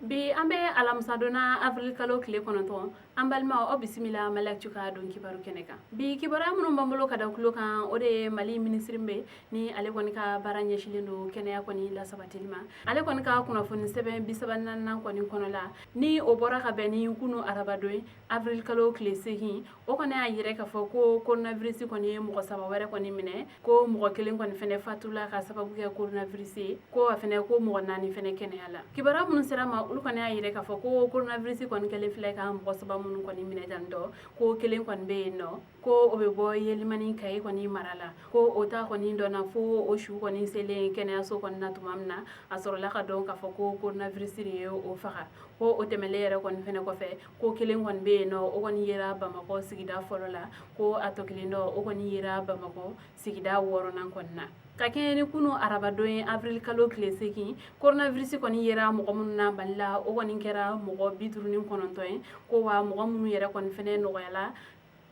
Bi an bɛ alamisadon na, avril kalo tile 9. An balimaw, aw bisimila Mali Actu ka don kibaru kɛnɛ kan. Bi kibaruya minnu b'an bolo ka da tulo kan, o de ye Mali minisiri bɛ ni ale kɔni ka baara ɲɛsilen don kɛnɛya kɔni lasabatili ma, ale kɔni ka kunnafoni sɛbɛn 34nan kɔni kɔnɔ la, ni o bɔra ka bɛn ni kunu arabadon ye, avril kalo tile 8. O kɔni y'a yira k'a fɔ ko coronavirus kɔni ye mɔgɔ saba wɛrɛ kɔni minɛ, ko mɔgɔ kelen kɔni fɛnɛ fatula ka sababu kɛ coronavirus ye, ko a fɛnɛ ko mɔgɔ naani fɛnɛ kɛnɛya la. Kibaruya minnu sera ma, olu kɔni y'a yira k'a fɔ ko coronavirus kɔni kɛlen filɛ ka mɔgɔ saba minnu kɔni minɛ tan tɔ, ko kelen kɔni bɛ yen nɔ, ko o bɛ bɔ Yelimani Kayi kɔni mara la, ko o ta kɔni dɔnna fo o su kɔni selen kɛnɛyaso kɔni na tuma min na, a sɔrɔla ka dɔn k'a fɔ ko coronavirus de ye o faga. Ko o tɛmɛlen yɛrɛ kɔni fɛnɛ kɔfɛ, ko kelen kɔni bɛ yen nɔ, o kɔni yera Bamakɔ sigida fɔlɔ la, ko a tɔ kelen dɔ, o kɔni yera Bamakɔ sigida wɔɔrɔnan kɔni na. Ka kɛɲɛ ni kunu arabadon ye, avril kalo tile 8, coronavirus kɔni yera mɔgɔ minnu na Mali la, o kɔni kɛra mɔgɔ 59 ye. Ko wa mɔgɔ minnu yɛrɛ kɔni fɛnɛ nɔgɔyala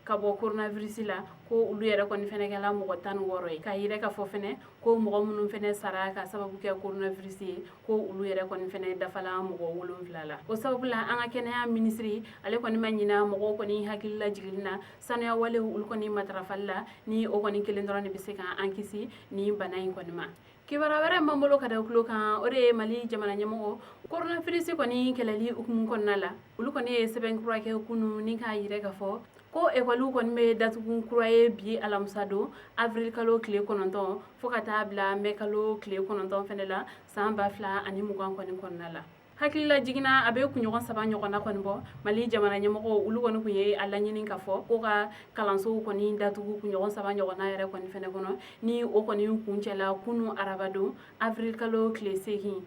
ka bɔ coronavirus la, ko olu yɛrɛ kɔni fɛnɛ kɛla mɔgɔ 16 ye. K'a yira k'a fɔ fɛnɛ ko mɔgɔ minnu fɛnɛ sara ka sababu kɛ coronavirus ye, ko olu yɛrɛ kɔni fɛnɛ dafala mɔgɔ 7 la. O sababu la, an ka kɛnɛya minisiri, ale kɔni ma ɲina mɔgɔw kɔni hakili lajigili na sanuya walew olu kɔni matarafali la, ni o kɔni kelen dɔrɔn de bɛ se k'an kisi ni bana in kɔni ma. Kibaruya wɛrɛ b'an bolo ka da tulo kan, o de ye Mali jamana ɲɛmɔgɔ, coronavirus kɔni kɛlɛli hukumu kɔnɔna la, olu kɔni ye sɛbɛn kura kɛ kunu ni k'a yira k'a fɔ ko ekɔliw kɔni bɛ datugu kura ye bi alamisa don, avril kalo tile 9, fo ka taa bila mɛ kalo tile 9 fɛnɛ la, san 2020 kɔni kɔnɔna la. Hakilila jiginna, a bɛ kunɲɔgɔn 3 ɲɔgɔnna kɔni bɔ, Mali jamana ɲɛmɔgɔw olu kɔni tun ye a laɲini k'a fɔ ko ka kalansow kɔni datugu kunɲɔgɔn 3 ɲɔgɔnna yɛrɛ kɔni fɛnɛ kɔnɔ, ni o kɔni kuncɛla kunu arabadon, avril kalo tile 8.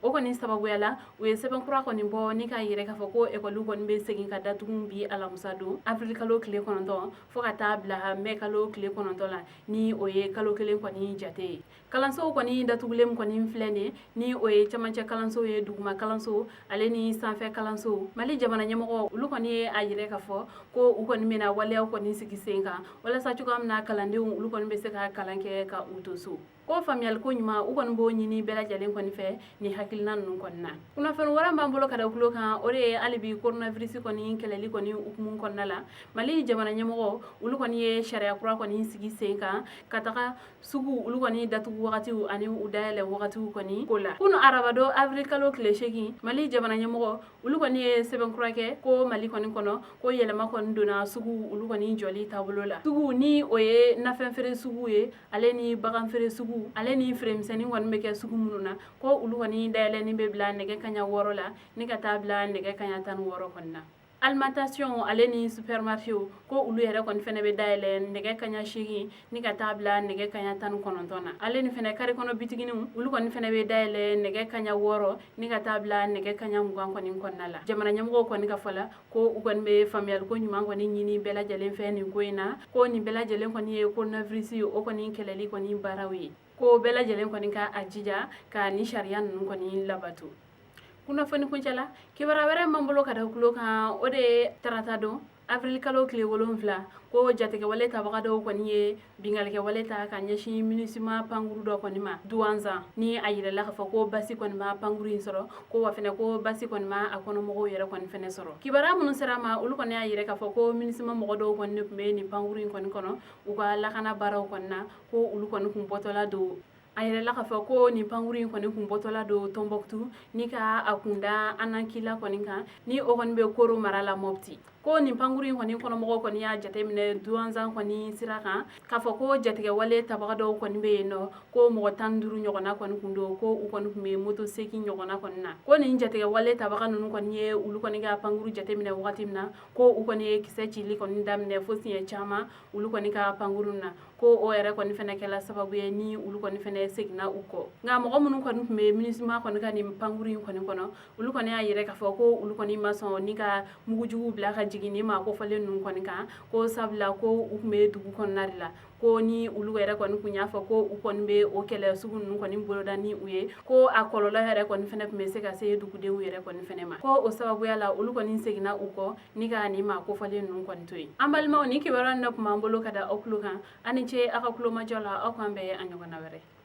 O kɔni sababuya la, u ye sɛbɛn kura kɔni bɔ ni k'a yira k'a fɔ ko ekɔliw kɔni bɛ segin ka datugu bi alamisa don, avril kalo tile 9, fo ka taa bila mɛ kalo tile 9 la, ni o ye kalo kelen kɔni jate ye. Kalansow kɔni datugulen kɔni filɛ nin, ni o ye camancɛ kalansow ye, duguma kalanso ale ni sanfɛ kalanso. Mali jamana ɲɛmɔgɔ olu kɔni ye a yira k'a fɔ ko u kɔni bɛna waleyaw kɔni sigi sen kan walasa cogoya min na kalandenw olu kɔni bɛ se ka kalan kɛ ka u to so. Ko faamuyaliko ɲuman, u kɔni b'o ɲini bɛɛ lajɛlen kɔni fɛ ni hakilina ninnu kɔni na. Kunnafoni wɛrɛ b'an bolo ka da tulo kan, o de ye hali bi coronavirus kɔni kɛlɛli kɔni hukumu kɔnɔna la, Mali jamana ɲɛmɔgɔ olu kɔni ye sariya kura kɔni sigi sen kan ka taga sugu olu kɔni datugu wagatiw ani u dayɛlɛ wagatiw kɔni ko la. Kunu arabadon, avril kalo tile 8, Mali jamana ɲɛmɔgɔ olu kɔni ye sɛbɛn kura kɛ ko Mali kɔni kɔnɔ, ko yɛlɛma kɔni donna sugu olu kɔni jɔli taabolo la. Sugu, ni o ye nafɛn feere sugu ye, ale ni bagan feere sugu, ale ni feeremisɛnnin kɔni bɛ kɛ sugu minnu na, ko olu kɔni dayɛlɛni bɛ bila nɛgɛ kaɲa 6 la ni ka taa bila nɛgɛ kaɲa 16 kɔni na. Alimentation ale ni supermarché, ko olu yɛrɛ kɔni fɛnɛ bɛ dayɛlɛ nɛgɛ kaɲa 8 ni ka taa bila nɛgɛ kaɲa 19 na. Ale ni fɛnɛ kari kɔnɔ bitiginiw, olu kɔni fɛnɛ bɛ dayɛlɛ nɛgɛ kaɲa 6 ni ka taa bila nɛgɛ kaɲa 20 kɔni kɔnɔna la. Jamana ɲɛmɔgɔw kɔni ka fɔ la, ko u kɔni bɛ faamuyaliko ɲuman kɔni ɲini bɛɛ lajɛlen fɛ nin ko in na, ko nin bɛɛ lajɛlen kɔni ye coronavirus o kɔni kɛlɛli kɔni baaraw ye, ko bɛɛ lajɛlen kɔni ka a jija ka ni sariya ninnu kɔni labato. Kunnafoni kuncɛ la, kibaruya wɛrɛ b'an bolo ka da tulo kan, o de ye tarata don, avril kalo tile 7, ko jatigɛwale tabaga dɔw kɔni ye binkannikɛwale ta ka ɲɛsin MINUSMA pankuru dɔ kɔni ma Duwanzan, ni a yirala k'a fɔ ko basi kɔni ma pankuru in sɔrɔ, ko wa fɛnɛ ko basi kɔni ma a kɔnɔmɔgɔw yɛrɛ kɔni fɛnɛ sɔrɔ. Kibaruya minnu sera ma, olu kɔni y'a yira k'a fɔ ko MINUSMA mɔgɔ dɔw kɔni de tun bɛ nin pankuru in kɔni kɔnɔ u ka lakana baaraw kɔni na, ko olu kɔni kun bɔtɔla don. A yirala k'a fɔ ko nin pankuru in kɔni kun bɔtɔla don Tɔnbɔkutu ni ka a kunda Anankila kɔni kan, ni o kɔni bɛ Koro mara la, Mɔpti. Ko nin pankuru in kɔni kɔnɔmɔgɔw kɔni y'a jateminɛ Duwanzan kɔni sira kan k'a fɔ ko jatigɛwale tabaga dɔw kɔni bɛ yen nɔ, ko mɔgɔ 15 ɲɔgɔnna kɔni kun don, ko u kɔni tun bɛ moto 8 ɲɔgɔnna kɔni na. Ko nin jatigɛwale tabaga ninnu kɔni ye olu kɔni ka pankuru jateminɛ wagati min na, ko u kɔni ye kisɛ cili kɔni daminɛ fo siɲɛ caman olu kɔni ka pankuru na, ko o yɛrɛ kɔni fɛnɛ kɛla sababu ye ni olu kɔni fɛnɛ seginna u kɔ. Nka mɔgɔ minnu kɔni tun bɛ MINUSMA kɔni ka nin pankuru in kɔni kɔnɔ, olu kɔni y'a yira k'a fɔ ko olu kɔni ma sɔn ni ka mugujugu bila ka jigin ni maa kofɔlen ninnu kɔni kan, ko sabula ko u tun bɛ dugu kɔnɔna de la, ko ni olu yɛrɛ kɔni tun y'a fɔ ko u kɔni bɛ o kɛlɛ sugu ninnu kɔni boloda ni u ye, ko a kɔlɔlɔ yɛrɛ kɔni fɛnɛ tun bɛ se ka se dugudenw yɛrɛ kɔni fɛnɛ ma. Ko o sababuya la, olu kɔni seginna u kɔ ni ka nin maa kofɔlen ninnu kɔni to yen. An balimaw, nin kibaruya nin de tun b'an bolo ka da aw tulo kan. A ni ce aw ka tulomajɔ la. Aw k'an bɛn a ɲɔgɔnna wɛrɛ.